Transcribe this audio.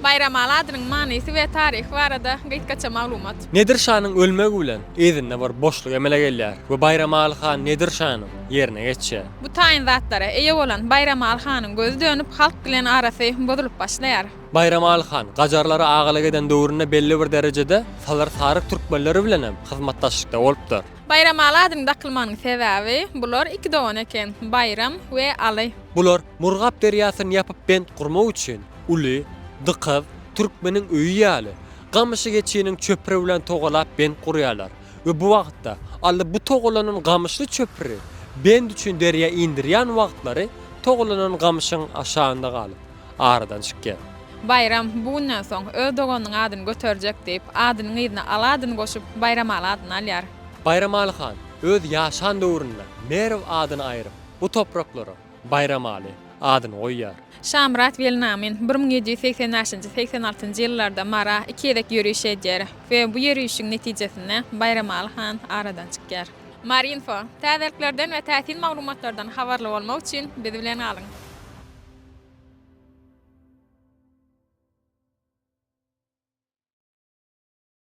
Baýramaly adynyň manysy we taryhy barada gysgaça maglumat. Nedir şanyň ölmegi bilen yzynda bir boşluk emele gelýär we Baýramaly han Nedir şanyň ýerine geçýär. Bu taýyn zatlara eýe bolan Baýramaly hanyň gözi dönüp halk bilen arasy bozulyp başlaýar. Baýramaly han gajarlara agalyk eden döwründe belli bir derejede salyr saryk türkmenleri bilenem hyzmatdaşlykda bolupdyr. Baýramaly adynyň dakylmagynyň sebäbi bular iki dogan eken, Baýram we Aly. Bular Murgap derýasyny ýapyp bent gurmak üçin uly, dykyz, türkmeniň öýi ýaly, gamyşy geçiniň çöpri bilen togalap bent gurýarlar we bu wagtda Aly bu togalanan gamyşly çöpri bent üçin derýa indirýän wagtlary togalanan gamyşyň aşagynda galyp, aradan çykýar. Baýram bu günden soň öz doganynyň adyny göterjek diýip, adynyň yzyna Aly adyny goşup, Baýramaly adyny alýar. Baýramaly han öz ýaşan döwründe Merw adyny aýryp, bu topraklara Baýramaly adyny goýýar. Şamyrat Welnamin 1785-nji, 86-njy ýyllarda Mara iki gezek ýöriş edýär we bu ýörişiň netijesinde Baýramaly han aradan çykýar. Marinfo, täzeliklerden we täsin maglumatlardan habarly bolmak üçin biz bilen galyň!